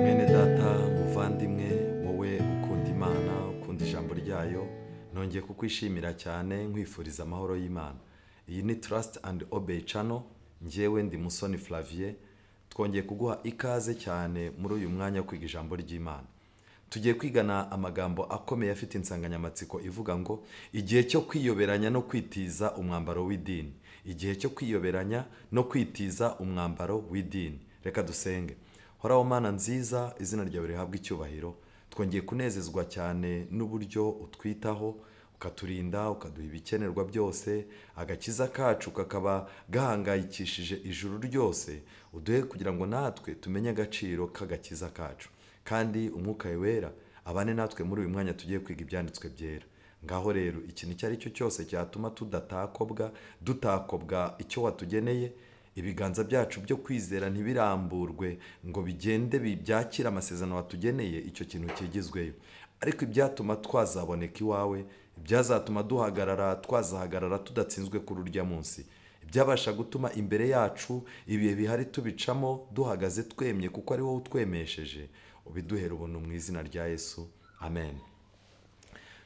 Mwene data muvandimwe, wowe ukunda Imana, ukunda ijambo ryayo, nongeye kukwishimira cyane, nkwifuriza amahoro y'Imana. Iyi ni Trust and Obey Channel, njyewe ndi Musoni Flavie. Twongeye kuguha ikaze cyane muri uyu mwanya wo kwiga ijambo ry'Imana. Tugiye kwigana amagambo akomeye afite insanganyamatsiko ivuga ngo igihe cyo kwiyoberanya no kwitiza umwambaro w'idini. Igihe cyo kwiyoberanya no kwitiza umwambaro w'idini. Reka dusenge. Horaho Mana nziza, izina ryawe rihabwe icyubahiro. Twongeye kunezezwa cyane n'uburyo utwitaho, ukaturinda, ukaduha ibikenerwa byose, agakiza kacu kakaba gahangayikishije ijuru ryose. Uduhe kugira ngo natwe tumenye agaciro k'agakiza kacu, kandi umwuka wera abane natwe muri uyu mwanya tugiye kwiga ibyanditswe byera. Ngaho rero ikintu icyo ari cyo cyose cyatuma tudatakobwa, dutakobwa icyo watugeneye, ibiganza byacu byo kwizera ntibiramburwe ngo bigende byakire amasezerano watugeneye, icyo kintu kigizweyo. Ariko ibyatuma twazaboneka iwawe, ibyazatuma duhagarara, twazahagarara tudatsinzwe kuri urya munsi, ibyabasha gutuma imbere yacu ibihe bihari tubicamo duhagaze twemye kuko ari wowe utwemesheje, ubiduhere ubuntu mu izina rya Yesu, amen.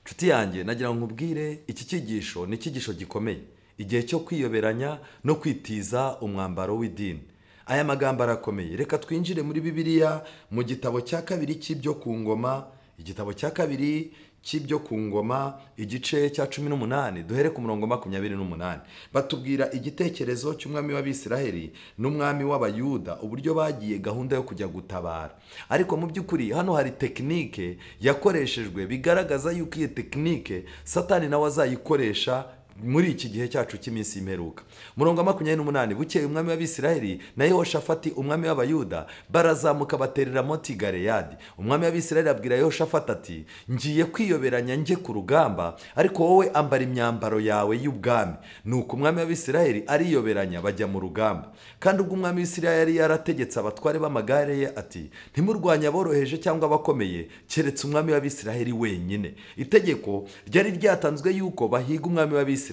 Nshuti yanjye, nagira ngo nkubwire, iki cyigisho ni icyigisho gikomeye. Igihe cyo kwiyoberanya no kwitiza umwambaro w'idini. Aya magambo arakomeye. Reka twinjire muri Bibiliya mu gitabo cya kabiri cy'ibyo ku ngoma, igitabo cya kabiri cy'ibyo ku ngoma, igice cya 18, duhere ku murongo 28. Batubwira igitekerezo cy'umwami w'Abisiraheli n'umwami w'Abayuda, uburyo bagiye gahunda yo kujya gutabara. Ariko mu by'ukuri hano hari tekinike yakoreshejwe, bigaragaza yuko iyi tekinike Satani nawe azayikoresha muri iki gihe cyacu cy'iminsi y'imperuka. Murongo 28, bukeye umwami w'Abisiraheli na Yehoshafati umwami w'Abayuda barazamuka baterera Ramoti Galeyadi. Umwami w'Abisiraheli abwira Yehoshafati ati, ngiye kwiyoberanya njye ku rugamba, ariko wowe ambara imyambaro yawe y'ubwami. Nuko umwami w'Abisiraheli ariyoberanya bajya mu rugamba. Kandi ubwo umwami w'Isiraheli yari yarategetse abatware b'amagare ye ati, ntimurwanye aboroheje cyangwa abakomeye, keretse umwami w'Abisiraheli wenyine. Itegeko ryari ryatanzwe yuko bahiga umwami w'Abisiraheli.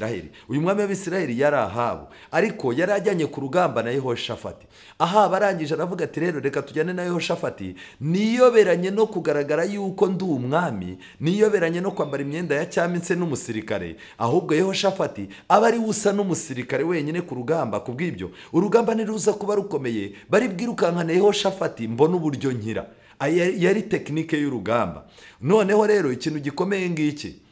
Uyu mwami w'Abisiraheli yari Ahabu, ariko yari ajyanye ku rugamba na Yehoshafati. Ahabu arangije aravuga ati, rero reka tujyane na Yehoshafati, niyoberanye no kugaragara yuko ndi umwami, niyoberanye no kwambara imyenda ya cyami nse n'umusirikare, ahubwo Yehoshafati aba ari usa n'umusirikare wenyine ku rugamba. Kubw'ibyo urugamba niruza kuba rukomeye, bari bwirukankane Yehoshafati mbona uburyo nkira. Yari tekinike y'urugamba. Noneho rero ikintu gikomeye ngiki,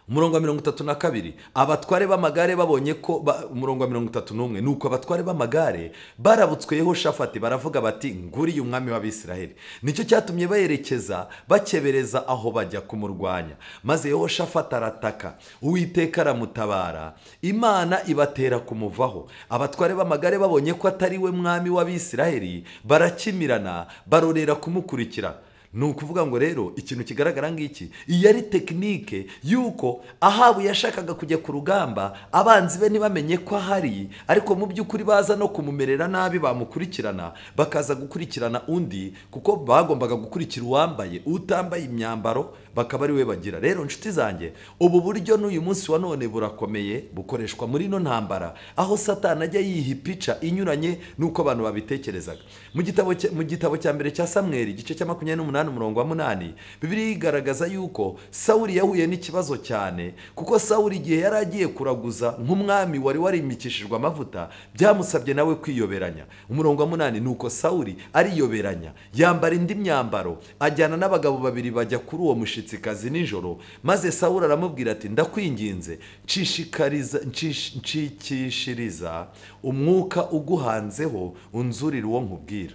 umurongo wa 32, abatware b'amagare babonye ko umurongo wa 31, nuko abatware b'amagare barabutswe Yehoshafati baravuga bati, nguriye umwami w'Abisiraheli. Nicyo cyatumye bayerekeza bakebereza aho bajya kumurwanya. Maze Yehoshafati arataka, Uwiteka aramutabara, Imana ibatera kumuvaho. Abatware b'amagare babonye ko atari we mwami w'Abisiraheli, barakimirana barorera kumukurikira. Ni ukuvuga ngo rero ikintu kigaragara ngiki, iyi yari tekinike yuko Ahabu yashakaga kujya ku rugamba, abanzi be ntibamenye ko ahari, ariko mu by'ukuri baza no kumumerera nabi, bamukurikirana, bakaza gukurikirana undi, kuko bagombaga gukurikira uwambaye, utambaye imyambaro bakaba ari we bagira. Rero nshuti zanjye, ubu buryo n'uyu munsi wa none burakomeye, bukoreshwa muri ino ntambara, aho Satani ajya yiha ipica inyuranye n'uko abantu babitekerezaga. Mu gitabo cya mbere cya Samweli, igice cya 28 umurongo wa 8, Bibiliya igaragaza yuko Sawuli yahuye n'ikibazo cyane, kuko Sawuli igihe yari agiye kuraguza nk'umwami wari warimikishijwe amavuta, byamusabye nawe kwiyoberanya. Umurongo wa 8, nuko Sawuli ariyoberanya, yambara indi myambaro, ajyana n'abagabo babiri bajya kuri uwo mushitsikazi nijoro. Maze Sawuli aramubwira ati, ndakwinginze nshikishiriza umwuka uguhanzeho, unzurire uwo nkubwira.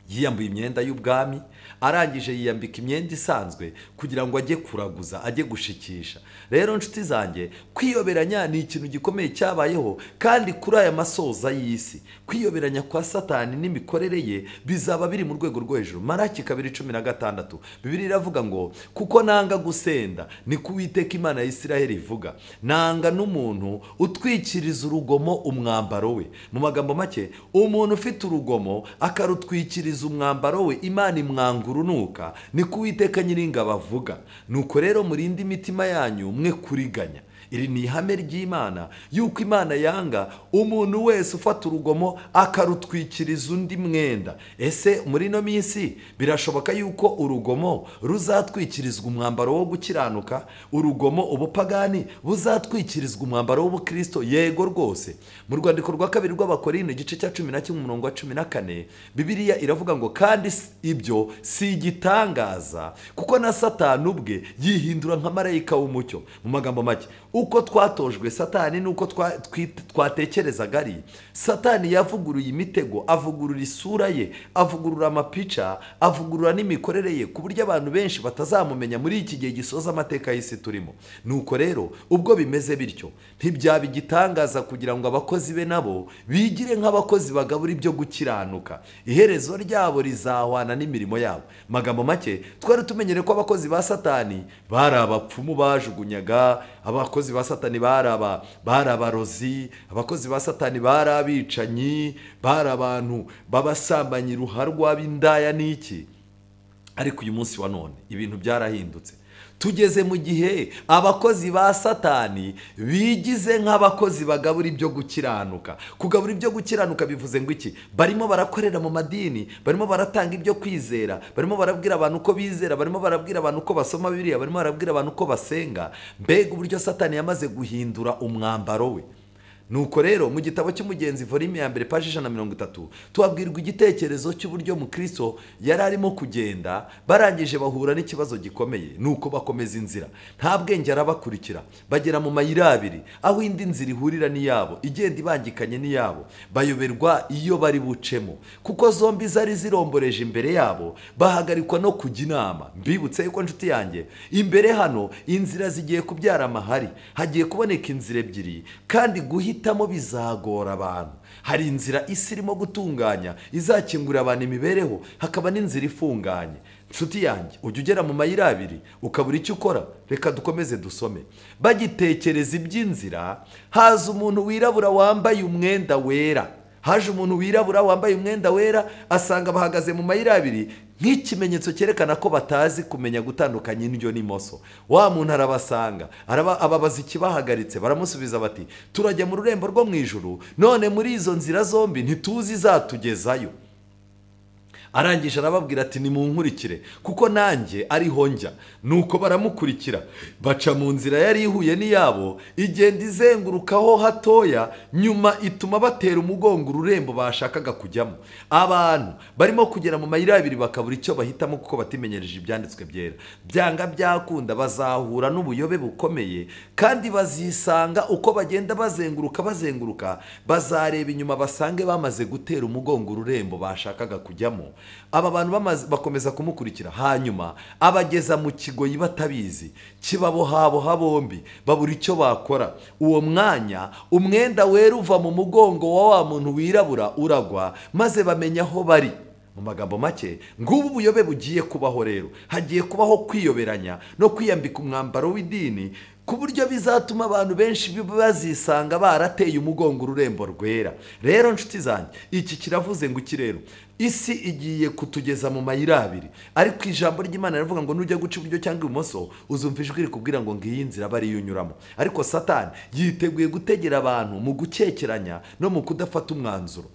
Yiyambuye imyenda y'ubwami, arangije yiyambika imyenda isanzwe kugira ngo ajye kuraguza, ajye gushikisha. Rero nshuti zanjye, kwiyoberanya ni ikintu gikomeye cyabayeho, kandi kuri aya masoza y'isi kwiyoberanya kwa Satani n'imikorere ye bizaba biri mu rwego rwo hejuru. Maraki 2:16 Bibiliya iravuga ngo kuko nanga gusenda, ni ko Uwiteka Imana ya Isiraheli ivuga, nanga n'umuntu utwikiriza urugomo umwambaro we. Mu magambo make, umuntu ufite urugomo akarutwikiriza umwambaro we, Imana imwanga urunuka, ni ko Uwiteka Nyiringabo avuga. Nuko rero murinde imitima yanyu mwe kuriganya. Iri ni ihame ry'Imana, yuko Imana yanga umuntu wese ufata urugomo akarutwikiriza undi mwenda. Ese muri ino minsi birashoboka yuko urugomo ruzatwikirizwa umwambaro wo gukiranuka? Urugomo, ubupagani buzatwikirizwa umwambaro w'ubukristo? Yego rwose. Mu rwandiko rwa kabiri rw'Abakorinto igice cya 11 umurongo wa 14, Bibiliya iravuga ngo kandi ibyo si igitangaza, kuko na Satani ubwe yihindura nka marayika w'umucyo. Mu magambo make, uko twatojwe Satani nuko twatekerezaga ari, Satani yavuguruye imitego, avugurura isura ye, avugurura amapica, avugurura n'imikorere ye, ku buryo abantu benshi batazamumenya muri iki gihe gisoza amateka y'isi turimo. Nuko rero ubwo bimeze bityo, ntibyaba igitangaza kugira ngo abakozi be nabo bigire nk'abakozi bagabura ibyo gukiranuka. Iherezo ryabo rizahwana n'imirimo yabo. Magambo make, twari tumenyere ko abakozi ba Satani bari abapfumu bajugunyaga, abakozi ba Satani bari abarozi, abakozi ba Satani bari abicanyi, bari abantu babasambanyi ruharwa b'indaya n'iki. Ariko uyu munsi wa none ibintu byarahindutse. Tugeze mu gihe abakozi ba Satani bigize nk'abakozi bagabura ibyo gukiranuka. Kugabura ibyo gukiranuka bivuze ngo iki? Barimo barakorera mu madini, barimo baratanga ibyo kwizera, barimo barabwira abantu uko bizera, barimo barabwira abantu uko basoma Bibiliya, barimo barabwira abantu uko basenga. Mbega uburyo Satani yamaze guhindura umwambaro we. Nuko rero mu gitabo cy'Umugenzi volume ya 1 page 130 tubabwirwa igitekerezo cy'uburyo Mukristo yari arimo kugenda, barangije bahura n'ikibazo gikomeye. Nuko bakomeza inzira, nta bwenge arabakurikira, bagera mu mayira abiri aho indi nzira ihurira n'iyabo, igenda ibangikanye n'iyabo, bayoberwa iyo bari bucemo, kuko zombi zari ziromboreje imbere yabo, bahagarikwa no kujya inama. Mbibutse yuko nshuti yanjye, imbere hano inzira zigiye kubyara amahari, hagiye kuboneka inzira ebyiri, kandi guhitamo bizagora abantu. Hari inzira isi irimo gutunganya izakingurira abantu imibereho, hakaba n'inzira ifunganye. Nshuti yanjye, ujya ugera mu mayira abiri ukabura icyo ukora. Reka dukomeze dusome. Bagitekereza iby'inzira, haza umuntu wirabura wambaye umwenda wera. Haje umuntu wirabura wambaye umwenda wera, asanga bahagaze mu mayira abiri nk'ikimenyetso cyerekana ko batazi kumenya gutandukanya indyo n'imoso. Wa muntu arabasanga, ababaza ikibahagaritse, baramusubiza bati turajya mu rurembo rwo mu ijuru, none muri izo nzira zombi ntituzi izatugezayo. Arangije arababwira ati nimunkurikire kuko nanjye ariho njya. Nuko baramukurikira, baca mu nzira yari ihuye n'iyabo, igenda izengurukaho hatoya, nyuma ituma batera umugongo ururembo bashakaga kujyamo. Abantu barimo kugera mu mayira abiri bakabura icyo bahitamo kuko batimenyereje ibyanditswe byera. Byanga byakunda bazahura n'ubuyobe bukomeye, kandi bazisanga uko bagenda bazenguruka bazenguruka, bazareba inyuma basange bamaze gutera umugongo ururembo bashakaga kujyamo. Aba bantu bakomeza kumukurikira, hanyuma abageza mu kigoyi batabizi, kibabohaboha bombi, babura icyo bakora. Uwo mwanya umwenda wera uva mu mugongo wa wa muntu wirabura uragwa, maze bamenya aho bari. Mu magambo make, ngubu ubuyobe bugiye kubaho rero. Hagiye kubaho kwiyoberanya no kwiyambika umwambaro w'idini, ku buryo bizatuma abantu benshi bazisanga barateye umugongo ururembo rwera. Rero nshuti zanjye, iki kiravuze ngo iki rero, isi igiye kutugeza mu mayira abiri, ariko ijambo ry'Imana rivuga ngo nujya guca iburyo cyangwa ibumoso uzumva ijwi rikubwira ngo ngiyi nzira bari yunyuramo. Ariko Satani yiteguye gutegera abantu mu gukekeranya no mu kudafata umwanzuro.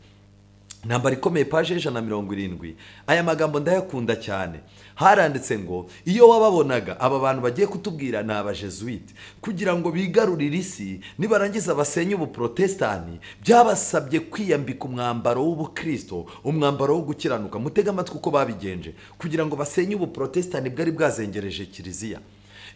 Intambara ikomeye page 170. Aya magambo ndayakunda cyane. Haranditse ngo iyo wababonaga aba bantu bagiye kutubwira ni abajesuite, kugira ngo bigarurire isi nibarangiza basenye ubuprotestani, byabasabye kwiyambika umwambaro w'ubukristo, umwambaro wo gukiranuka. Mutega amatwi uko babigenje kugira ngo basenye ubuprotestani bwari bwazengereje kiliziya.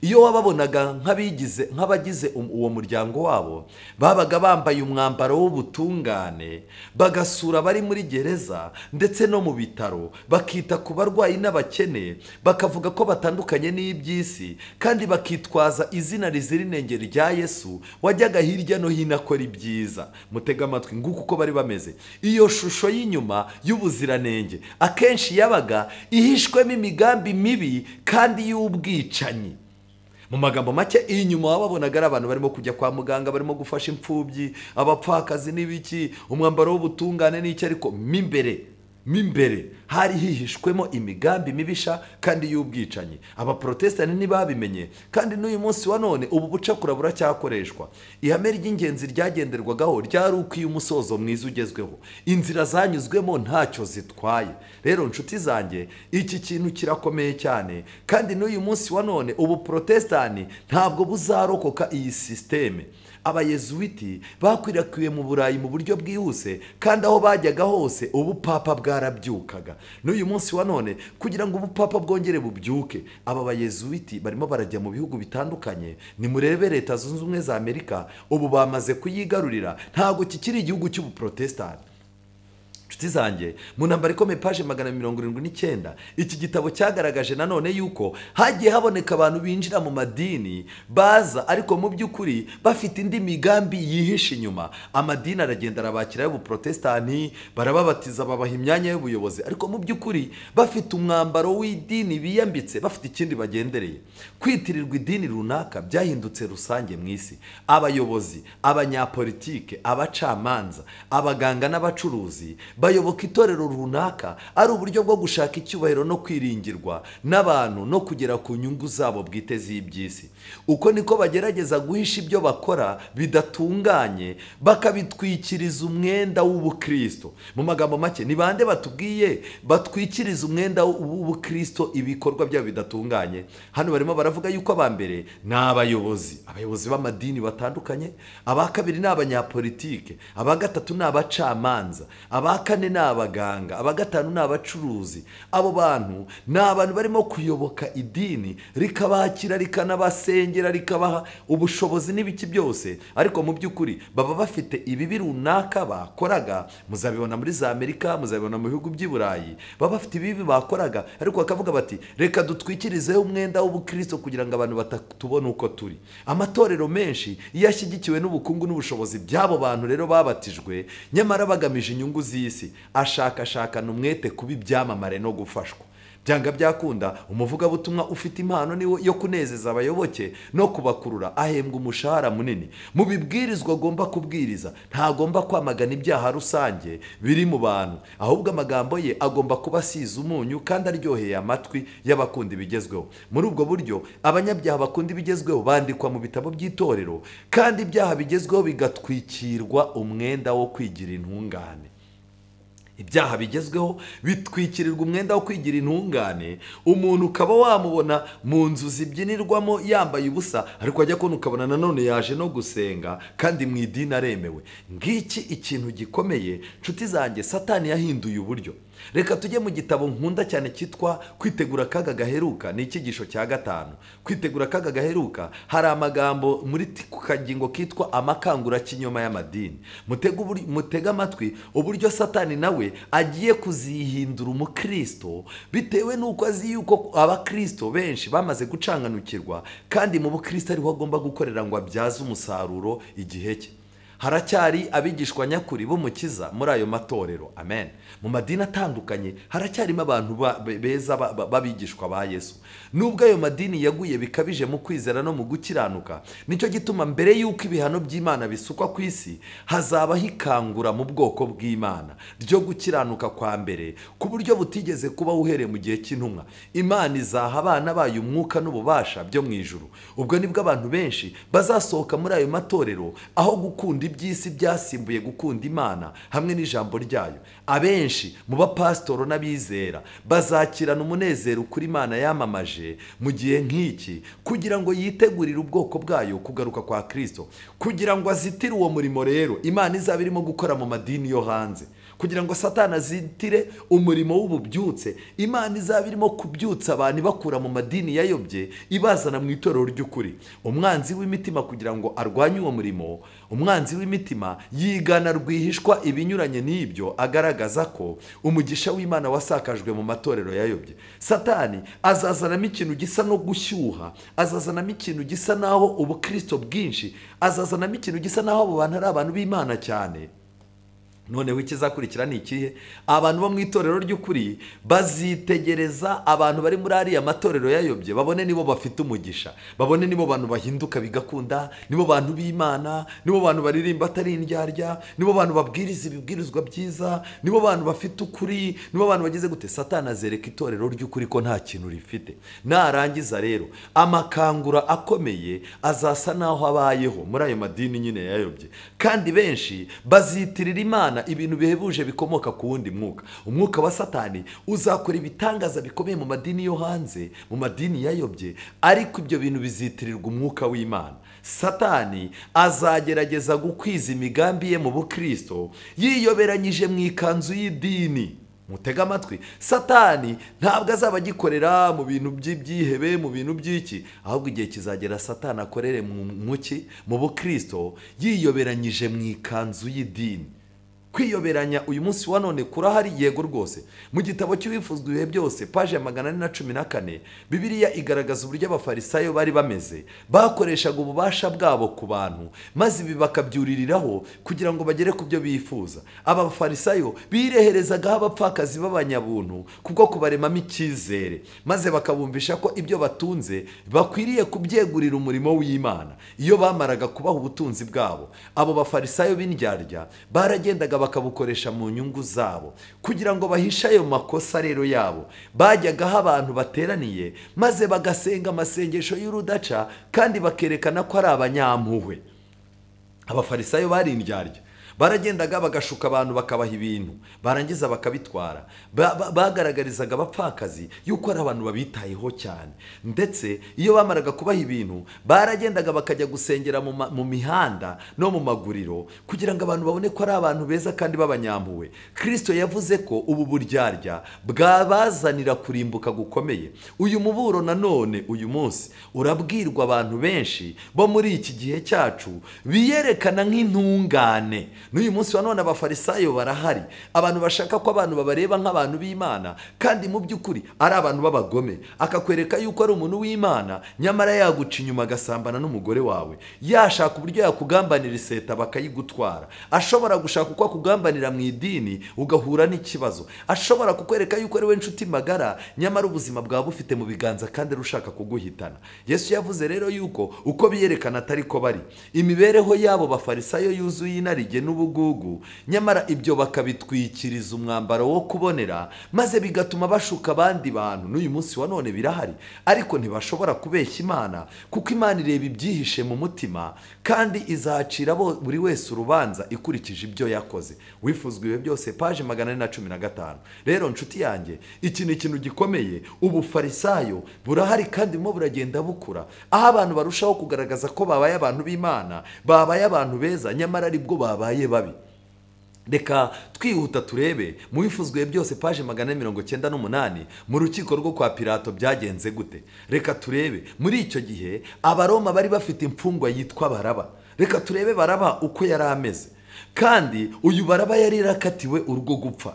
Iyo wababonaga nk'abigize nk'abagize uwo muryango wabo, babaga bambaye umwambaro w'ubutungane, bagasura abari muri gereza ndetse no mu bitaro, bakita ku barwayi n'abakene, bakavuga ko batandukanye n'iby'isi, kandi bakitwaza izina rizira inenge rya Yesu wajyaga hirya no hino akora ibyiza. Mutega amatwi, nguko uko bari bameze. Iyo shusho y'inyuma y'ubuziranenge akenshi yabaga ihishwemo imigambi mibi kandi y'ubwicanyi. Mu magambo make, inyuma wababonaga ari abantu barimo kujya kwa muganga, barimo gufasha imfubyi, abapfakazi n'ibiki, umwambaro w'ubutungane n'icyo, ariko mimbere hari hihishwemo imigambi mibisha kandi y'ubwicanyi. Abaprotestani ntibabimenye, kandi n'uyu munsi wa none ubu bucakura buracyakoreshwa. Ihame ry'ingenzi ryagenderwagaho ryari uko iyo umusozo mwiza ugezweho, inzira zanyuzwemo ntacyo zitwaye. Rero nshuti zanjye, iki kintu kirakomeye cyane, kandi n'uyu munsi wa none ubu protestani ntabwo buzarokoka iyi systeme. Abayezuwiti bakwirakwiye mu Burayi mu buryo bwihuse, kandi aho bajyaga hose ubupapa bwarabyukaga. N'uyu munsi wa none kugira ngo ubupapa bwongere bubyuke, aba bayezuwiti barimo barajya mu bihugu bitandukanye. Nimurebe Leta Zunze Ubumwe za Amerika, ubu bamaze kuyigarurira, ntabwo kikiri igihugu cy'ubuprotestani. Nshuti zanjye, mu ntambara ikomeye paje 179, iki gitabo cyagaragaje nanone yuko hagiye haboneka abantu binjira mu madini baza, ariko mu by'ukuri bafite indi migambi yihishe inyuma. Amadini aragenda arabakira y'ubuprotestani, barababatiza, babaha imyanya y'ubuyobozi, ariko mu by'ukuri bafite umwambaro w'idini biyambitse, bafite ikindi bagendereye. Kwitirirwa idini runaka byahindutse rusange mu isi. Abayobozi, abanyapolitike, abacamanza, abaganga n'abacuruzi bayoboka itorero runaka ari uburyo bwo gushaka icyubahiro no kwiringirwa n'abantu no kugera ku nyungu zabo bwite z'iby'isi. Uko niko bagerageza guhisha ibyo bakora bidatunganye, bakabitwikiriza umwenda w'ubukristo. Mu magambo make, ni bande batubwiye batwikiriza umwenda w'ubukristo ibikorwa byabo bidatunganye? Hano barimo baravuga yuko abambere ni abayobozi, abayobozi b'amadini batandukanye, aba kabiri ni abanyapolitike, aba gatatu ni abacamanza, aba kane ni abaganga, aba gatanu ni abacuruzi. Abo bantu ni abantu barimo kuyoboka idini rikabakira, rikanabasengera, rikabaha ubushobozi n'ibiki byose, ariko mu by'ukuri baba bafite ibibi runaka bakoraga. Muzabibona muri za Amerika, muzabibona mu bihugu by'i Burayi, baba bafite ibibi bakoraga, ariko bakavuga bati reka dutwikirizeho umwenda w'ubukristo kugira ngo abantu batatubona uko turi. Amatorero menshi iyo ashyigikiwe n'ubukungu n'ubushobozi by'abo bantu rero babatijwe, nyamara bagamije inyungu z'isi, ashakashakana umwete kuba ibyamamare no gufashwa. Byanga byakunda, umuvugabutumwa ufite impano niwo yo kunezeza abayoboke no kubakurura ahembwa umushahara munini. Mu bibwirizwa agomba kubwiriza, ntagomba kwamagana ibyaha rusange biri mu bantu, ahubwo amagambo ye agomba kuba asize umunyu kandi aryoheye amatwi y'abakunda ibigezweho. Muri ubwo buryo abanyabyaha bakunda ibigezweho bandikwa mu bitabo by'itorero, kandi ibyaha bigezweho bigatwikirwa umwenda wo kwigira intungane. Ibyaha bigezweho bitwikirirwa umwenda wo kwigira intungane, umuntu ukaba wamubona mu nzu zibyinirwamo yambaye ubusa, ariko ajya kubona ukabona nanone yaje no gusenga kandi mu idini aremewe. Ngiki ikintu gikomeye nshuti zanjye, Satani yahinduye uburyo. Reka tujye mu gitabo nkunda cyane cyitwa Kwitegura akaga gaheruka, ni icyigisho cya 5. Kwitegura akaga gaheruka, hari amagambo muri kagingo kitwa amakangura kinyoma y'amadini. Mutega amatwi uburyo Satani nawe agiye kuzihindura umukristo, bitewe nuko azi yuko abakristo benshi bamaze gucanganukirwa, kandi mu bukristo ariho agomba gukorera ngo abyaze umusaruro igihe cye. Haracyari abigishwa nyakuri b'umukiza muri ayo matorero. Amen. Mu madini atandukanye haracyarimo abantu beza babigishwa ba Yesu. Nubwo ayo madini yaguye bikabije mu kwizera no mu gukiranuka, nicyo gituma mbere yuko ibihano by'Imana bisukwa ku isi, hazabaho ikangura mu bwoko bw'Imana ryo gukiranuka kwa mbere, ku buryo butigeze kuba uhereye mu gihe cy'intumwa. Imana izaha abana bayo umwuka n'ububasha byo mu ijuru. Ubwo nibwo abantu benshi bazasohoka muri ayo matorero aho gukunda gukunda iby'isi byasimbuye gukunda Imana hamwe n'ijambo ryayo. Abenshi mu bapasitoro n'abizera bazakirana umunezero kuri Imana yamamaje mu gihe nk'iki, kugira ngo yitegurire ubwoko bwayo kugaruka kwa Kristo, kugira ngo azitire uwo murimo rero Imana izaba irimo gukora mu madini yo hanze, kugira ngo Satani azitire umurimo w'ububyutse Imana izaba irimo kubyutsa abantu ibakura mu madini yayobye ibazana mu itorero ry'ukuri. Umwanzi w'imitima kugira ngo arwanye uwo murimo, umwanzi w'imitima yigana rwihishwa ibinyuranye n'ibyo, agaragaza ko umugisha w'Imana wasakajwe mu matorero yayobye. Satani azazanamo ikintu gisa no gushyuha, azazanamo ikintu gisa naho ubukristo bwinshi, azazanamo ikintu gisa naho abo bantu ari abantu b'Imana cyane. Noneho ikizakurikira ni ikihe? Abantu bo mu itorero ry'ukuri bazitegereza abantu bari muri ariya matorero yayobye, babone nibo bafite umugisha, babone nibo bantu bahinduka bigakunda, nibo bantu b'Imana, nibo bantu baririmba atari indyarya, nibo bantu babwiriza ibibwirizwa byiza, nibo bantu bafite ukuri, nibo bantu bagize gute. Satani azereka itorero ry'ukuri ko nta kintu rifite. Narangiza rero amakangura akomeye azasa naho abayeho muri ayo madini nyine yayobye, kandi benshi bazitirira Imana ibintu bihebuje bikomoka ku wundi mwuka. Umwuka wa Satani uzakora ibitangaza bikomeye mu madini yo hanze, mu madini yayobye, ariko ibyo bintu bizitirirwa umwuka w'Imana. Satani azagerageza gukwiza imigambi ye mu bukristo yiyoberanyije mu ikanzu y'idini. Mutega amatwi, Satani ntabwo azaba agikorera mu bintu by'ibyihebe, mu bintu by'iki, ahubwo igihe kizagera Satani akorere mu bukristo yiyoberanyije mu ikanzu y'idini. Kwiyoberanya uyu munsi wa none kurahari, yego rwose. Mu gitabo cy'Uwifuzwa ibihe byose paje ya 414, Bibiliya igaragaza uburyo abafarisayo bari bameze. Bakoreshaga ububasha bwabo ku bantu, maze ibi bakabyuririraho kugira ngo bagere ku byo bifuza. Aba bafarisayo bireherezagaho abapfakazi b'abanyabuntu kubwo kubaremamo icyizere, maze bakabumvisha ko ibyo batunze bakwiriye kubyegurira umurimo w'Imana. Iyo bamaraga kubaha ubutunzi bwabo, abo bafarisayo b'indyarya baragendaga bakabukoresha mu nyungu zabo kugira ngo bahishe ayo makosa rero yabo. Bajyagaho abantu bateraniye maze bagasenga amasengesho y'urudaca, kandi bakerekana ko ari abanyampuhwe. Abafarisayo bari indyarya, baragendaga bagashuka abantu bakabaha ibintu, barangiza bakabitwara. Bagaragarizaga abapfakazi yuko ari abantu babitayeho cyane, ndetse iyo bamaraga kubaha ibintu baragendaga bakajya gusengera mu mihanda no mu maguriro kugira ngo abantu babone ko ari abantu beza kandi b'abanyampuhwe. Kristo yavuze ko ubu buryarya bwabazanira kurimbuka gukomeye. Uyu muburo nanone uyu munsi urabwirwa abantu benshi bo muri iki gihe cyacu biyerekana nk'intungane. N'uyu munsi wa none abafarisayo barahari, abantu bashaka ko abantu babareba nk'abantu b'Imana, kandi mu by'ukuri ari abantu b'abagome. Akakwereka yuko ari umuntu w'Imana, nyamara yaguca inyuma agasambana n'umugore wawe, yashaka uburyo yakugambanira iseta bakayigutwara, ashobora gushaka uko akugambanira mu idini ugahura n'ikibazo, ashobora kukwereka yuko ari we nshuti magara, nyamara ubuzima bwawe bufite mu biganza kandi rushaka kuguhitana. Yesu yavuze rero yuko uko biyerekana atari ko bari. Imibereho yabo bafarisayo yuzuye inarijye n'ubugugu, nyamara ibyo bakabitwikiriza umwambaro wo kubonera, maze bigatuma bashuka abandi bantu. N'uyu munsi wa none birahari, ariko ntibashobora kubeshya Imana, kuko Imana ireba ibyihishe mu mutima, kandi izacira buri wese urubanza ikurikije ibyo yakoze. Wifuzwa ibihe byose paje 415. Rero nshuti yanjye, iki ni ikintu gikomeye. Ubufarisayo burahari kandi mo buragenda bukura, aho abantu barushaho kugaragaza ko babaye abantu b'Imana, babaye abantu beza, nyamara aribwo babaye babi. Reka twihuta turebe mu Wifuzwe byose paje 498 mu rukiko rwo kwa Pilato byagenze gute. Reka turebe muri icyo gihe Abaroma bari bafite imfungwa yitwa Baraba. Reka turebe Baraba uko yari ameze. Kandi uyu Baraba yari yarakatiwe urwo gupfa.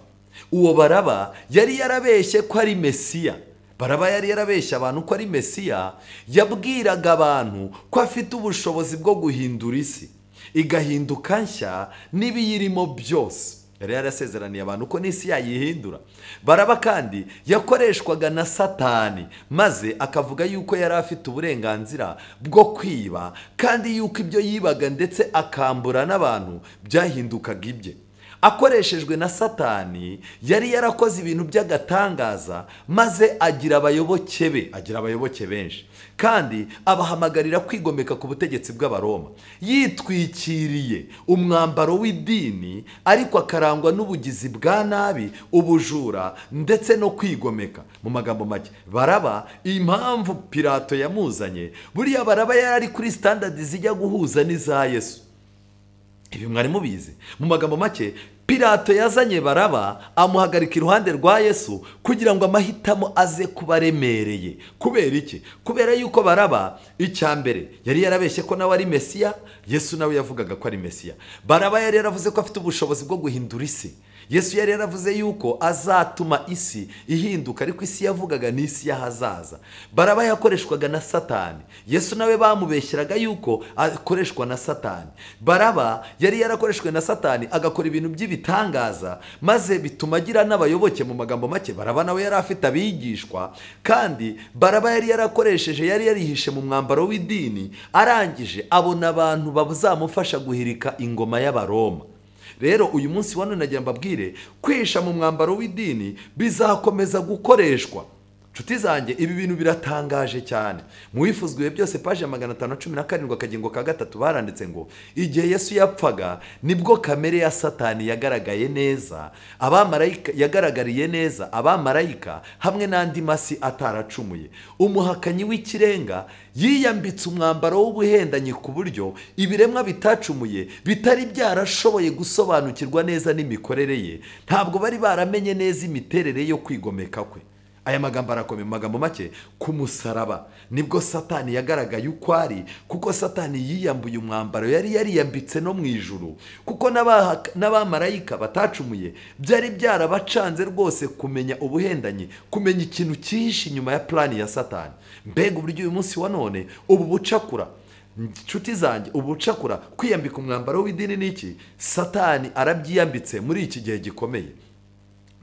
Uwo Baraba yari yarabeshye ko ari Mesiya. Baraba yari yarabeshye abantu ko ari Mesiya, yabwiraga abantu ko afite ubushobozi bwo guhindura isi igahinduka nshya n'ibiyirimo byose. Yari yarasezeraniye abantu ko n'isi yayihindura. Baraba kandi yakoreshwaga na Satani, maze akavuga yuko yari afite uburenganzira bwo kwiba, kandi yuko ibyo yibaga ndetse akambura n'abantu byahindukaga ibye. Akoreshejwe na Satani yari yarakoze ibintu by'agatangaza, maze agira abayoboke be, agira abayoboke benshi, kandi abahamagarira kwigomeka ku butegetsi bw'Abaroma. Yitwikiriye umwambaro w'idini, ariko akarangwa n'ubugizi bwa nabi, ubujura ndetse no kwigomeka. Mu magambo make, Baraba, impamvu Pilato yamuzanye, buriya Baraba yari kuri standard zijya guhuza n'iza Yesu. Ibi mwari mubizi. Mu magambo make, Pilato yazanye Baraba amuhagarika iruhande rwa Yesu kugira ngo amahitamo aze kubaremereye. Kubera iki? Kubera yuko Baraba icya mbere yari yarabeshye ko nawe ari Mesiya, Yesu nawe yavugaga ko ari Mesiya. Baraba yari yaravuze ko afite ubushobozi bwo guhindura isi. Yesu yari yaravuze yuko azatuma isi ihinduka, ariko isi yavugaga ni isi y'ahazaza. Baraba yakoreshwaga na Satani. Yesu nawe bamubeshyeraga yuko akoreshwa na Satani. Baraba yari yarakoreshwe na Satani agakora ibintu by'ibitangaza, maze bituma agira n'abayoboke. Mu magambo make, Baraba nawe yari afite abigishwa, kandi Baraba yari yarakoresheje, yari yarihishe mu mwambaro w'idini, arangije abona abantu bazamufasha guhirika ingoma y'Abaroma. Rero uyu munsi wa none nagira mbabwire, kwihisha mu mwambaro w'idini bizakomeza gukoreshwa. Nshuti zanjye, ibi bintu biratangaje cyane. Mu Wifuzwa Byose paje 517 akagingo ka 3 baranditse ngo igihe Yesu yapfaga nibwo kamere ya Satani yagaragaye neza, abamarayika yagaragariye neza, abamarayika hamwe n'andi masi ataracumuye. Umuhakanyi w'ikirenga yiyambitse umwambaro w'ubuhendanyi ku buryo ibiremwa bitacumuye bitari byarashoboye gusobanukirwa neza n'imikorere ye, ntabwo bari baramenye neza imiterere yo kwigomeka kwe. Aya magambo arakomeye. Mu magambo make, ku musaraba nibwo Satani yagaragaye uko ari, kuko Satani yiyambuye umwambaro yari yariyambitse no mu ijuru, kuko n'abamarayika batacumuye byari byarabacanze rwose kumenya ubuhendanyi, kumenya ikintu cyihishe inyuma ya plani ya Satani. Mbega uburyo uyu munsi wa none ubu bucakura, nshuti zanjye, ubucakura, kwiyambika umwambaro w'idini n'iki, Satani arabyiyambitse muri iki gihe gikomeye.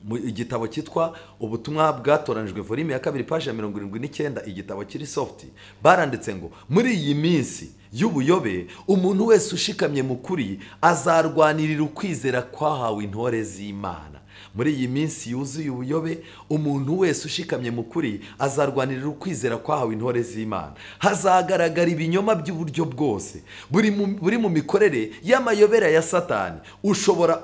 Mu igitabo cyitwa Ubutumwa Bwatoranijwe volume ya 2 page ya 79, igitabo kiri soft, baranditse ngo muri iyi minsi y'ubuyobe umuntu wese ushikamye mu kuri azarwanirira ukwizera kwahawe intore z'Imana. Muri iyi minsi yuzuye ubuyobe, umuntu wese ushikamye mu kuri azarwanirira ukwizera kwahawe intore z'Imana. Hazagaragara ibinyoma by'uburyo bwose buri mu mikorere y'amayobera ya Satani,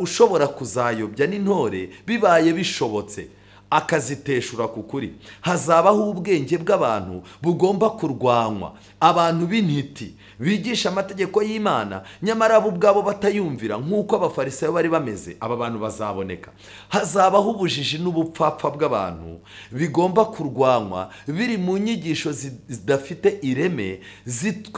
ushobora kuzayobya n'intore bibaye bishobotse, akaziteshura ku kuri. Hazabaho ubwenge bw'abantu bugomba kurwanywa, abantu b'intiti bigisha amategeko y'Imana nyamara bo ubwabo batayumvira nk'uko Abafarisayo bari bameze. Aba bantu bazaboneka. Hazabaho ubujiji n'ubupfapfa bw'abantu bigomba kurwanywa, biri mu nyigisho zidafite ireme,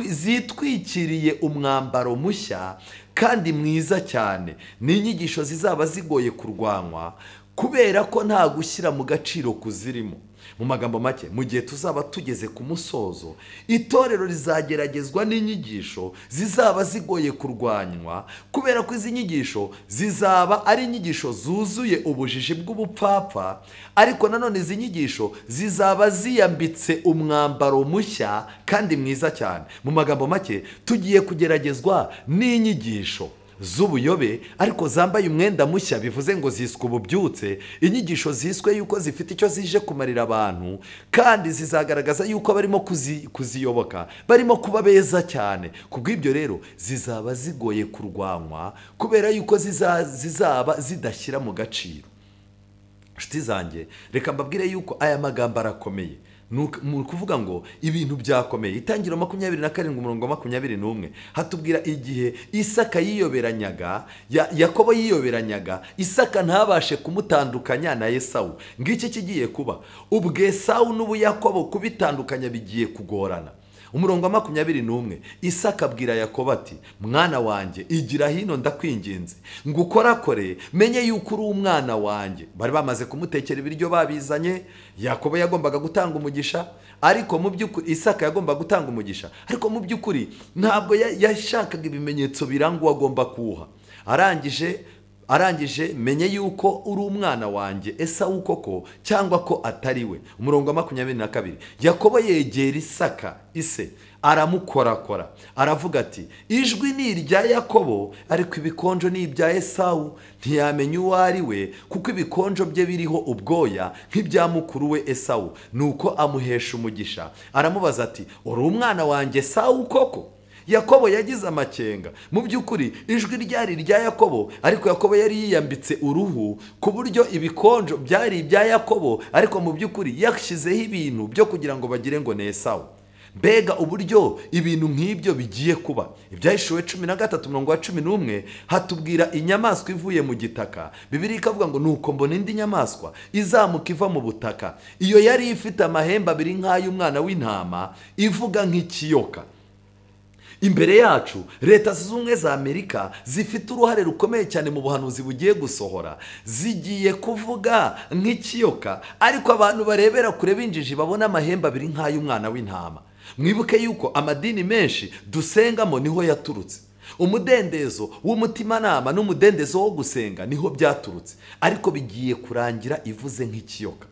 zitwikiriye umwambaro mushya kandi mwiza cyane. Ni inyigisho zizaba zigoye kurwanywa kubera ko nta gushyira mu gaciro kuzirimo. Mu magambo make, mu gihe tuzaba tugeze ku musozo, itorero rizageragezwa n'inyigisho zizaba zigoye kurwanywa, kubera ko izi nyigisho zizaba ari inyigisho zuzuye ubujiji bw'ubupfapfa, ariko nanone izi nyigisho zizaba ziyambitse umwambaro mushya kandi mwiza cyane. Mu magambo make, tugiye kugeragezwa n'inyigisho z'ubuyobe ariko zambaye umwenda mushya, bivuze ngo ziswe ububyutse, inyigisho ziswe yuko zifite icyo zije kumarira abantu, kandi zizagaragaza yuko barimo kuziyoboka, barimo kuba beza cyane. Kubw'ibyo rero zizaba zigoye kurwanywa kubera yuko zizaba zidashyira mu gaciro. Nshuti zanjye, reka mbabwire yuko aya magambo arakomeye. Ni ukuvuga ngo ibintu byakomeye. Itangiriro 27 umurongo 21 hatubwira igihe Isaka yiyoberanyaga, Yakobo yiyoberanyaga, Isaka ntabashe kumutandukanya na Esawu. Ngiki kigiye kuba, ubwo Esawu n'ubu Yakobo kubitandukanya bigiye kugorana. Umurongo wa 21, Isaka abwira Yakobo ati: mwana wanjye, igira hino ndakwinginze, ngukorakore menye yuko uri umwana wanjye. Bari bamaze kumutekera ibiryo babizanye. Yakobo yagombaga gutanga umugisha, ariko mu by'ukuri Isaka yagombaga gutanga umugisha, ariko mu by'ukuri ntabwo yashakaga ibimenyetso biranga agomba kuha. Arangije menye yuko uri umwana wanjye Esawu koko cyangwa ko atari we. Umurongo wa 22, Yakobo yegera Isaka ise Aramukorakora aravuga ati ijwi ni irya Yakobo, ariko ibikonjo ni ibya Esawu. Ntiyamenya uwo ari we, kuko ibikonjo bye biriho ubwoya nk'ibya mukuru we Esawu. Nuko amuhesha umugisha, aramubaza ati uri umwana wanjye Esawu koko? Yakobo yagize amakenga. Mu by'ukuri ijwi ryari irya Yakobo, ariko Yakobo yari yiyambitse uruhu ku buryo ibikonjo byari ibya Yakobo, ariko mu by'ukuri yashyizeho ibintu byo kugira ngo bagire ngo ni Esawu. Mbega uburyo ibintu nk'ibyo bigiye kuba! Ibyahishuwe 13:11 hatubwira inyamaswa ivuye mu gitaka. Bibiliya ikavuga ngo nuko mbona indi nyamaswa izamuka iva mu butaka, iyo yari ifite amahembe abiri nk'ay'umwana w'intama, ivuga nk'ikiyoka. Imbere yacu Leta Zunze Ubumwe za Amerika zifite uruhare rukomeye cyane mu buhanuzi bugiye gusohora, zigiye kuvuga nk'ikiyoka, ariko abantu barebera kure b'injiji babona amahembe abiri nk'ay'umwana w'intama. Mwibuke yuko amadini menshi dusengamo niho yaturutse. Umudendezo w'umutimanama n'umudendezo wo gusenga niho byaturutse, ariko bigiye kurangira ivuze nk'ikiyoka.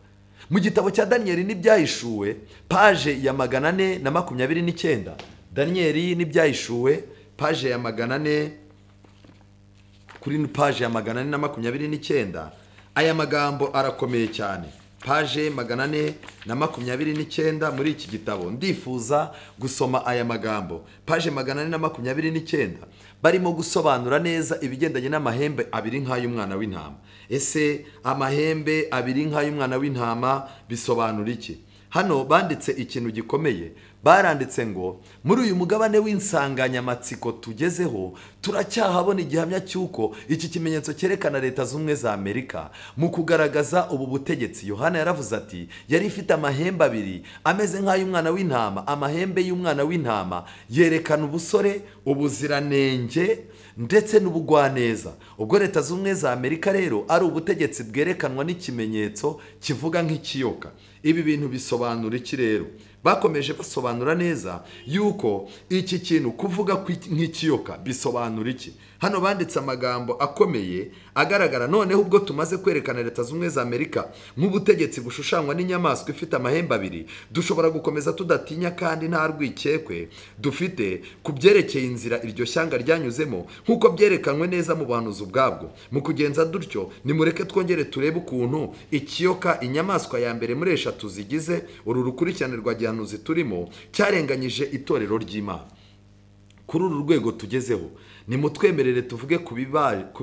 Mu gitabo cya Daniyeli n'ibyahishuwe paje ya 429, Daniyeli n'ibyahishuwe paje ya 400, kuri paje ya 429, aya magambo arakomeye cyane. Paje 429 muri iki gitabo ndifuza gusoma aya magambo. Paje 429 barimo gusobanura neza ibigendanye n'amahembe abiri nk'ay'umwana w'intama. Ese amahembe abiri nk'ay'umwana w'intama bisobanura iki? Hano banditse ikintu gikomeye. Baranditse ngo muri uyu mugabane w'insanganyamatsiko tugezeho turacyahabona igihamya cy'uko iki kimenyetso cyerekana Leta Zunze za Amerika mu kugaragaza ubu butegetsi. Yohana yaravuze ati yari ifite amahembe abiri ameze nk'ay'umwana w'intama. Amahembe y'umwana w'intama yerekana ubusore, ubuziranenge ndetse n'ubugwaneza. Ubwo Leta Zunze za Amerika rero ari ubutegetsi bwerekanwa n'ikimenyetso kivuga nk'ikiyoka. Ibi bintu bisobanura iki rero? Bakomeje basobanura neza yuko iki kintu kuvuga nk'ikiyoka bisobanura iki. Hano banditse amagambo akomeye agaragara. Noneho ubwo tumaze kwerekana Leta Zunze za Amerika nk'ubutegetsi bushushanywa n'inyamaswa ifite amahembe abiri, dushobora gukomeza tudatinya kandi nta rwikekwe dufite ku byerekeye inzira iryo shyanga ryanyuzemo, nk'uko byerekanwe neza mu buhanuzi ubwabwo. Mu kugenza dutyo, nimureke twongere turebe ukuntu ikiyoka, inyamaswa ya mbere muri eshatu zigize uru rukurikirane rwa gihanuzi turimo, cyarenganyije itorero ry'Imana. Kuri uru rwego tugezeho, nimutwemerere tuvuge ku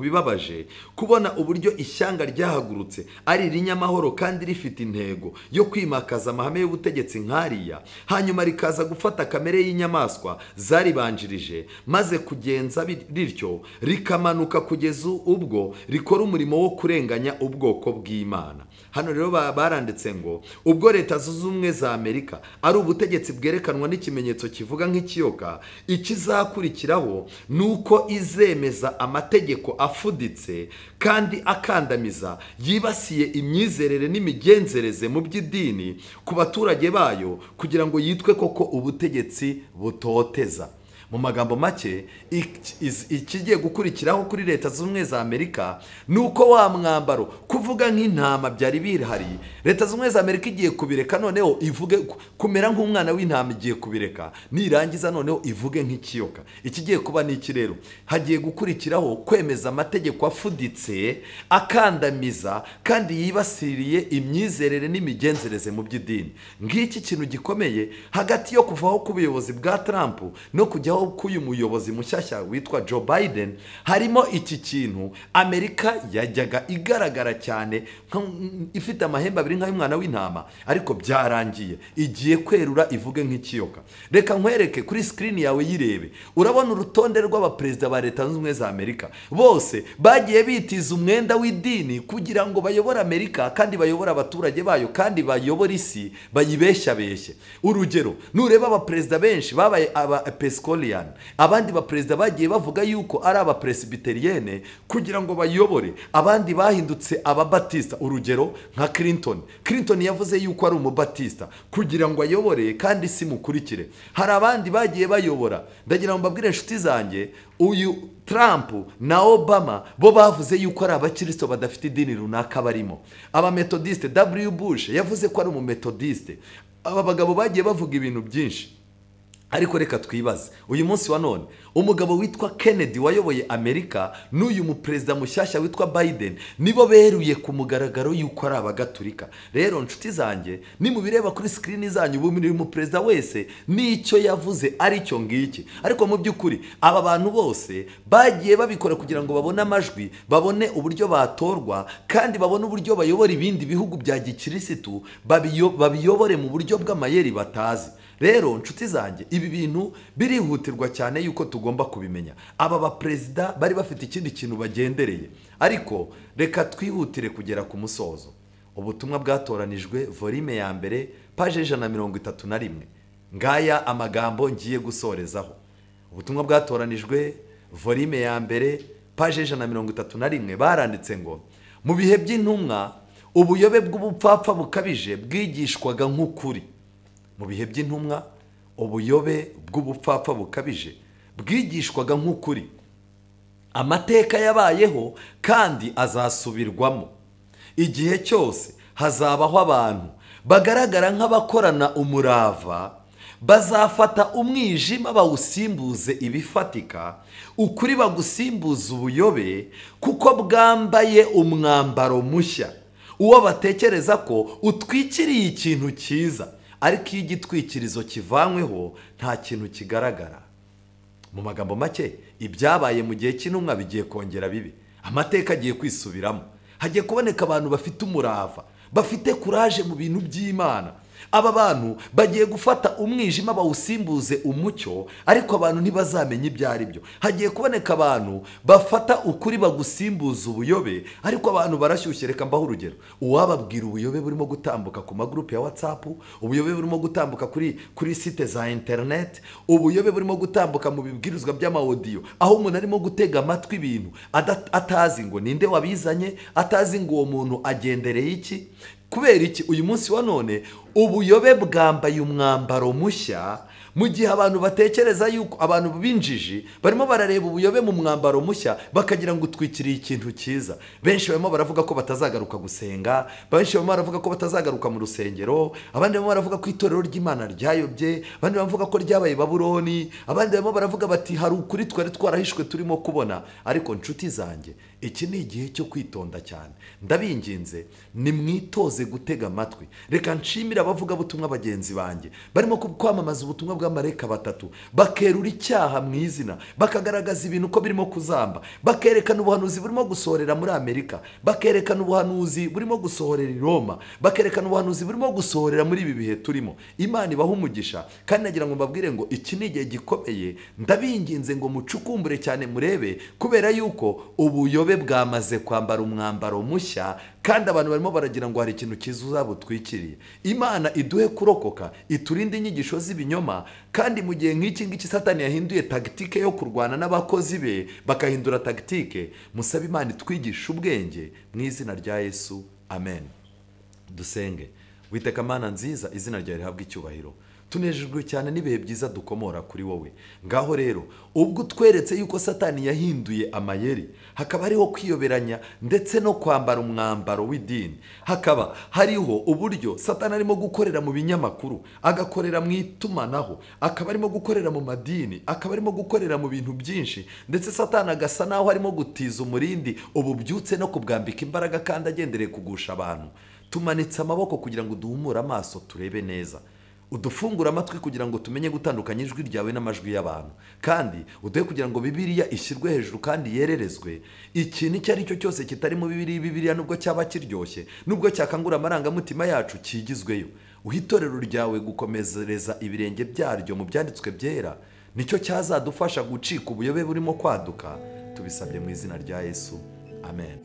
bibabaje kubona uburyo ishyanga ryahagurutse ari irinyamahoro kandi rifite intego yo kwimakaza amahame y'ubutegetsi nk'ariya, hanyuma rikaza gufata kamere y'inyamaswa zaribanjirije, maze kugenza rityo rikamanuka kugeza ubwo rikora umurimo wo kurenganya ubwoko bw'Imana. Hano rero baranditse ngo ubwo Leta Zunze Ubumwe za Amerika ari ubutegetsi bwerekanwa n'ikimenyetso kivuga nk'ikiyoka, ikizakurikiraho nuko izemeza amategeko afuditse kandi akandamiza yibasiye imyizerere n'imigenzereze mu by'idini ku baturage bayo, kugira ngo yitwe koko ubutegetsi butoteza. Mu magambo make, ikigiye gukurikiraho kuri Leta Zunze Ubumwe za Amerika nuko wa mwambaro kuvuga nk'intama byari bihari, Leta Zunze Ubumwe za Amerika igiye kubireka, noneho ivuge kumera nk'umwana w'intama igiye kubireka, nirangiza noneho ivuge nk'ikiyoka. Ikigiye kuba n'iki rero? Hagiye gukurikiraho kwemeza amategeko afuditse akandamiza kandi yibasiriye imyizerere n'imigenzereze mu by'idini. Ngiki kintu gikomeye hagati yo kuvaho k'ubuyobozi bwa Trump no kujyaho k'uyu muyobozi mushyashya witwa Joe Biden, harimo iki kintu. Amerika yajyaga igaragara cyane ifite amahembe abiri nk'ay'umwana w'intama, ariko byarangiye igiye kwerura ivuge nk'ikiyoka. Reka nkwereke kuri screen yawe yirebe. Urabona urutonde rw'abaperezida ba Leta Zunze Ubumwe za Amerika bose bagiye bitiza umwenda w'idini kugira ngo bayobore Amerika kandi bayobore abaturage bayo kandi bayobore isi bayibeshyabeshye. Urugero, nureba abaperezida benshi babaye aba Episcopalian, abandi baperezida bagiye bavuga yuko ari abapresbyterienne kugira ngo bayobore, abandi bahindutse ababatista. Urugero nka Clinton. Clinton yavuze yuko ari umubatista kugira ngo ayobore kandi si mukurikire. Hari abandi bagiye bayobora. Ndagira ngo mbabwire inshuti zanjye, uyu Trump na Obama bo bavuze yuko ari abakristo badafite idini runaka barimo. Abametodiste, W Bush yavuze ko ari umumetodiste. Aba bagabo bagiye bavuga ibintu byinshi. Ariko reka twibaze uyu munsi wa none, umugabo witwa Kennedy wayoboye Amerika n'uyu muperezida mushyashya witwa Biden nibo beruye ku mugaragaro yuko ari abagatulika. Rero nshuti zanjye, nimubireba kuri screen zanyu, ubu uyu muperezida wese n'icyo yavuze aricyo ngiki. Ariko mu by'ukuri aba bantu bose bagiye babikora kugira ngo babone amajwi, babone uburyo batorwa, kandi babone uburyo bayobora ibindi bihugu bya gikirisitu, babiyobore mu buryo bw'amayeri batazi. Rero nshuti zanjye, ibi bintu birihutirwa cyane yuko tugomba kubimenya. Aba baperezida bari bafite ikindi kintu bagendereye, ariko reka twihutire kugera ku musozo. Ubutumwa bwatoranijwe volume ya mbere, page 131. Ngaya amagambo ngiye gusorezaho. Ubutumwa bwatoranijwe volume ya mbere, page 131, baranditse ngo mu bihe by'intumwa ubuyobe bw'ubupfapfa bukabije bwigishwaga nk'ukuri. Mu bihe by'intumwa ubuyobe bw'ubupfapfa bukabije bwigishwaga nk'ukuri. Amateka yabayeho kandi azasubirwamo. Igihe cyose hazabaho abantu bagaragara nk'abakorana umurava, bazafata umwijima bawusimbuze ibifatika, ukuri bagusimbuza ubuyobe, kuko bwambaye umwambaro mushya, uwo batekereza ko utwikiriye ikintu cyiza, ariko iyo igitwikirizo kivanyweho nta kintu kigaragara. Mu magambo make, ibyabaye mu gihe cy'intumwa bigiye kongera bibi. Amateka agiye kwisubiramo. Hagiye kuboneka abantu bafite umurava, bafite kuraje mu bintu by'Imana. Aba bantu bagiye gufata umwijima bawusimbuze umucyo, ariko abantu ntibazamenye ibyo ari byo. Hagiye kuboneka abantu bafata ukuri bagusimbuza ubuyobe, ariko abantu barashyushye. Reka mbaho urugero. Uwababwira ubuyobe burimo gutambuka ku magroup ya WhatsApp, ubuyobe burimo gutambuka kuri site za internet, ubuyobe burimo gutambuka mu bibwirizwa by'amaudio, aho umuntu arimo gutega amatwi ibintu atazi ngo ninde wabizanye, atazi ngo uwo muntu agendereye iki. Kubera iki uyu munsi wa none ubuyobe bwambaye umwambaro mushya, mu gihe abantu batekereza yuko abantu b'injiji barimo barareba ubuyobe mu mwambaro mushya bakagira ngo utwikiriye ikintu cyiza. Benshi barimo baravuga ko batazagaruka gusenga, benshi barimo baravuga ko batazagaruka mu rusengero, abandi barimo baravuga ko itorero ry'Imana ryayobye, abandi baravuga ko ryabaye Babuloni, abandi barimo baravuga bati hari ukuri twari twarahishwe turimo kubona. Ariko nshuti zanjye, iki ni igihe cyo kwitonda cyane. Ndabinginze nimwitoze gutega amatwi. Reka nshimire abavuga butumwa bagenzi banjye barimo kwamamaza ubutumwa bw'amareka batatu, bakerura icyaha mu izina, bakagaragaza ibintu ko birimo kuzamba, bakerekana ubuhanuzi burimo gusohorera muri Amerika, bakerekana ubuhanuzi burimo gusohorera i Roma, bakerekana ubuhanuzi burimo gusohorera muri ibi bihe turimo. Imana ibaha umugisha. Kandi nagira ngo mbabwire ngo iki ni igihe gikomeye. Ndabinginze ngo mucukumbure cyane murebe, kubera yuko ubuyobe bwamaze kwambara umwambaro mushya, kandi abantu barimo baragira ngo hari ikintu cyiza uzabutwikiriye. Imana iduhe kurokoka, iturinde inyigisho z'ibinyoma. Kandi mu gihe nk'iki ngiki Satani yahinduye tagitike yo kurwana n'abakozi be, bakahindura tagitike, musabe Imana itwigishe ubwenge mu izina rya Yesu, amen. Dusenge. Witeka Mana nziza, izina ryawe rihabwe icyubahiro. Tunejejwe cyane n'ibihe byiza dukomora kuri wowe. Ngaho rero ubwo utweretse yuko Satani yahinduye amayeri, hakaba hariho kwiyoberanya ndetse no kwambara umwambaro w'idini, hakaba hariho uburyo Satani arimo gukorera mu binyamakuru, agakorera mu itumanaho, akaba arimo gukorera mu madini, akaba arimo gukorera mu bintu byinshi, ndetse Satani agasa naho arimo gutiza umurindi ububyutse no kubwambika imbaraga, kandi agendereye kugusha abantu. Tumanitse amaboko kugira ngo duhumure amaso turebe neza, udufungura amatwi kugira ngo tumenye gutandukanya ijwi ryawe n'amajwi y'abantu, kandi uduhe kugira ngo Bibiliya ishyirwe hejuru kandi yererezwe. Ikintu icyo ari cyo cyose kitari mu Bibiliya, nubwo cyaba kiryoshye, nubwo cyakangura amarangamutima yacu, kigizweyo. Uhe itorero ryawe gukomezereza ibirenge byaryo mu byanditswe byera, nicyo cyazadufasha gucika ubuyobe burimo kwaduka. Tubisabye mu izina rya Yesu, amen.